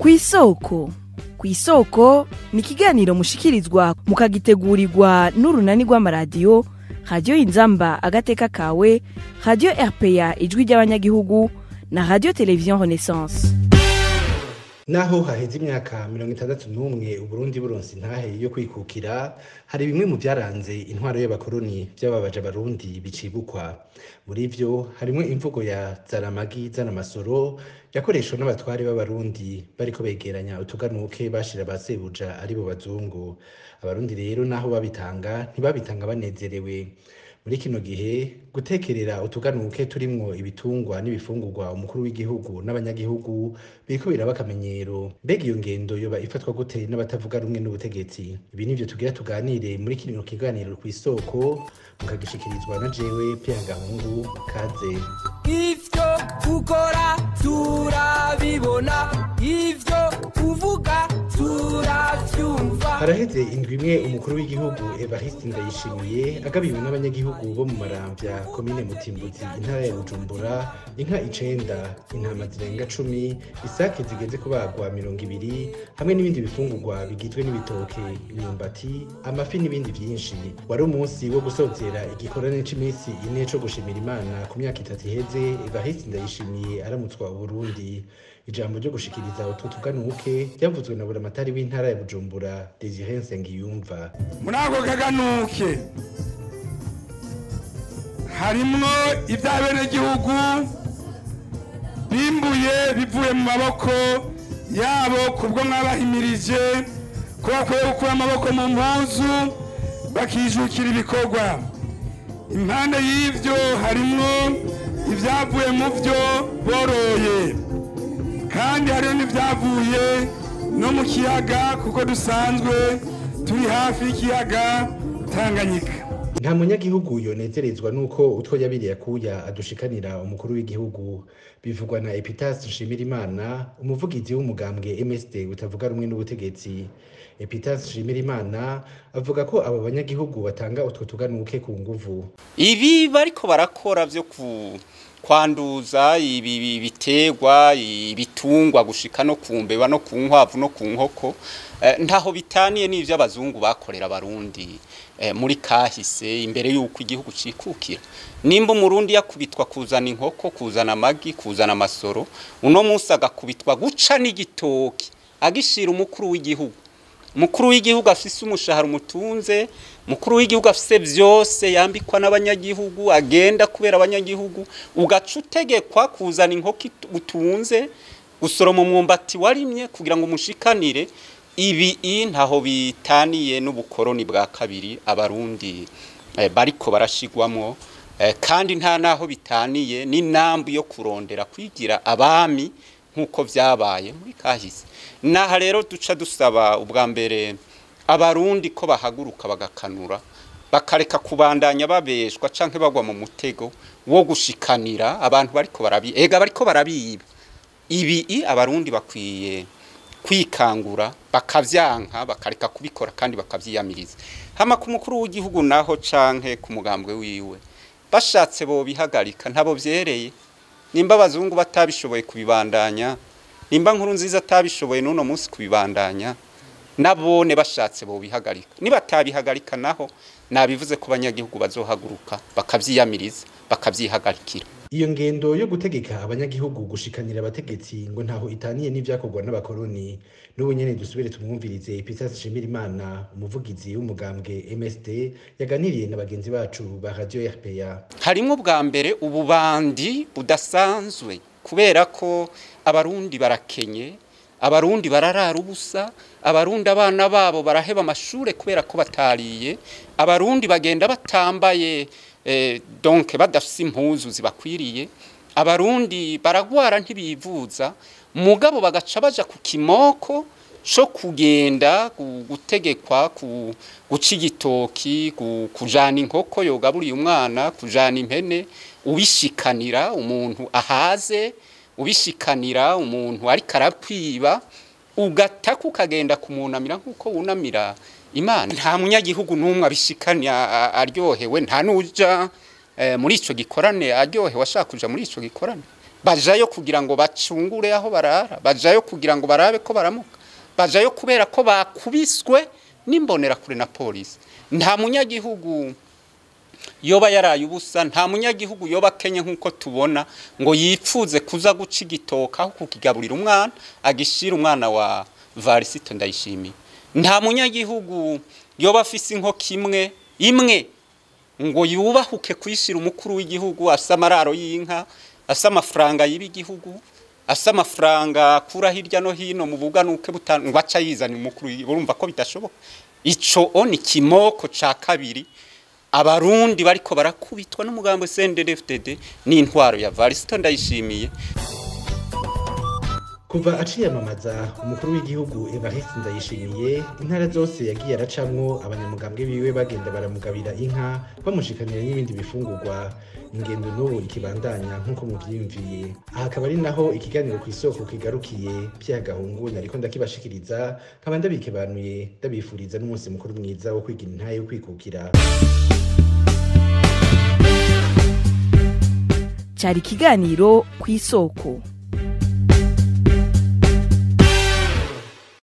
Kw'isoko. Kw'isoko ni ikiganiro mushikirizwa mukagitegurirwa n'urunani rw'amaradiyo Radio Inzamba Agateka Kawe, Radio RPA Ijwi ry'Abanyagihugu na Radio Télévision Renaissance. Naho haheze imyaka 61 Uburundi buronse intahe yo kwikukira, hari bimwe mu vyaranze intwaro y'abakoroni vyababaje Abarundi bicibukwa. Muri vyo harimwo imvugo ya "zaramagi zanamasoro" yakoreshwa n'abatware b'Abarundi bariko begeranya utuganuke bashira ba sebuja aribo bazungu. Abarundi rero naho babitanga, ntibabitanga banezerewe. Muri kino gihe, gutekerera utuganuke turimwo ibitungwa n'ibifungurwa umukuru w'igihugu n'abanyagihugu biriko biraba akamenyero. Mbega iyo ngendo yoba ifatwa gute n'abatavuga rumwe n'ubutegetsi? Ibi nivyo tugira tuganire muri kino kiganiro Kw'isoko, mukagishikirizwa na jewe Pierre Gahungu. Kaze. Ivyo ukora turabibona, ivyo uvuga turavyumva. Haraheze indwi imwe umukuru w'igihugu Evariste Ndayishimiye agabiwe n'abanyagihugu bo mu Maramvya, komine Mutimbuzi, intara ya Bujumbura, inka 9, intama zirenga 10, isake zigeze kubagwa 20 hamwe n'ibindi bifungurwa bigizwe n'ibitoke, imyumbati, amafi n'ibindi vyinshi. Wari umunsi wo gusozera igikorane c'imisi 4 co gushimira Imana ku myaka 3 iheze Evariste Ndayishimiye aramutswa Uburundi. Ijambo ryo gushikiriza utwo tuganuke ryavuzwe na buramatari w'intara ya Bujumbura, Desire Nsengiyumva. Muri ako kaganuke harimwo ivy'abenegihugu bimbuye bivuye mu maboko yabo, kubwo mwabahimirije ko bakwiye gukura amaboko mu mpuzu bakijukira ibikorwa. Impande y'ivyo harimwo ivyavuye mu vyo boroye, kandi hariho n'ivyavuye no mu kiyaga, kuko dusanzwe turi hafi y'ikiyaga Tanganyika. Nta munyagihugu yonezerezwa nuko utwo yabiriye akuya adushikanira umukuru w'igihugu. Bivugwa na Epitase Nshimirimana, umuvugizi w'umugambwe MSD utavuga rumwe n'ubutegetsi. Epitase Nshimirimana avuga ko abo banyagihugu batanga utwo tuganuke ku nguvu. Ibi bariko barakora vyo kwanduza ibi biterwa, ibitungwa, gushika no kumbeba no ku nkwavu no ku nkoko, ntaho bitaniye n'ivyo abazungu bakorera Abarundi muri kahise imbere y'uko igihugu cikukira. Nimba Umurundi yakubitwa kuzana inkoko, kuzana amagi, kuzana amasoro, uno munsi agakubitwa guca n'igitoki agishira umukuru w'igihugu. Mukuru w'igihugu afise umushahara umutunze, mukuru w'igihugu afise vyose, yambikwa n'abanyagihugu, agenda kubera abanyagihugu, ugaca utegekwa kuzana inkoko utunze, gusoroma umwumbati warimye kugira ngo umushikanire. Ibi ntaho bitaniye n'ubukoroni bwa kabiri Abarundi bariko barashigwamwo, kandi nta naho bitaniye n'inambu yo kurondera kwigira abami nk'uko vyabaye muri kahise. Naha rero duca dusaba ubwa mbere Abarundi ko bahaguruka bagakanura, bakareka kubandanya babeshwa canke bagwa mu mutego wo gushikanira abantu bariko barabi ega bariko barabiba. Ibi Abarundi bakwiye kwikangura, bakavyanka, bakareka kubikora kandi bakavyiyamiriza. Hama ku mukuru w'igihugu naho canke ku mugambwe wiwe, bashatse bo bihagarika, ntabo vyereye. Nimba abazungu batabishoboye kubibandanya, nimba Nkuru Nziza atabishoboye n'uno munsi kubibandanya, nabone bashatse bo bihagarika. Nibatabihagarika naho nabivuze ko abanyagihugu bazohaguruka bakavyiyamiriza, bakavyihagarikira. Iyo ngendo yo gutegeka abanyagihugu gushikanira abategetsi ngo ntaho itaniye n'ivyakorwa n'abakoroni. N'ubu nyene dusubire tumwumvirize Epitase Nshimirimana, umuvugizi w'umugambwe MSD, yaganiriye na bagenzi bacu ba Radio RPA. Harimwo bwa mbere ububandi budasanzwe, kubera ko Abarundi barakenye, Abarundi bararara ubusa, Abarundi abana babo baraheba amashure kubera ko batariye, Abarundi bagenda batambaye, donc badafise impuzu zibakwiriye, Abarundi baragwara ntibivuza, mugabo bagaca baja ku kimoko co kugenda gutegekwa guca igitoki, kujana inkoko yogaburiye umwana, kujana impene, ubishikanira umuntu ahaze, ubishikanira umuntu ariko arakwiba, ugataka ukagenda kumunamira nkuko wunamira Imana. Nta munyagihugu n'umwe abishikanya aryohewe, nta nuja muri ico gikorane aryohewe ashaka kuja muri ico gikorane. Bajayo kugira ngo bacungure aho barara, bajayo kugira ngo barabe ko baramuka, bajayo kubera ko bakubiswe n'imbonerakure na polisi. Nta munyagihugu yoba yaraye ubusa, nta munyagihugu yoba akenye nk'uko tubona ngo yipfuze kuza guca igitoka aho kukigaburira umwana agishira umwana wa Varisito Ndayishimiye. Nta munyagihugu yoba afise inkoko imwe imwe ngo yubahuke kuyishira umukuru w'igihugu afise amararo y'inka, afise amafaranga y'ibigihugu, afise amafaranga akura hirya no hino mu buganuke ngo aca yizana umukuru w'igihugu. Urumva ko bidashoboka. Ico ni kimoko ca kabiri abarundi bariko barakubitwa n'umugambo CNDD-FDD n'intwaro ya Varisito Ndayishimiye. Kuva aciyamamaza umukuru w'igihugu Evariste Ndayishimiye, intara zose yagiye aracamwo abanyamugambwe biwe bagenda baramugabira inka, bamushikanira n'ibindi bifungurwa. Ingendo n'ubu ikibandanya nk'uko muvyiyumviye. Aha akaba ari naho ikiganiro ku isoko kigarukiye. Pierre Gahungu nariko ndakibashikiriza, nkaba ndabikebanuye, ndabifuriza n'umunsi mukuru mwiza wo kwigira intahe yo kwikukira. Cari ikiganiro ku isoko.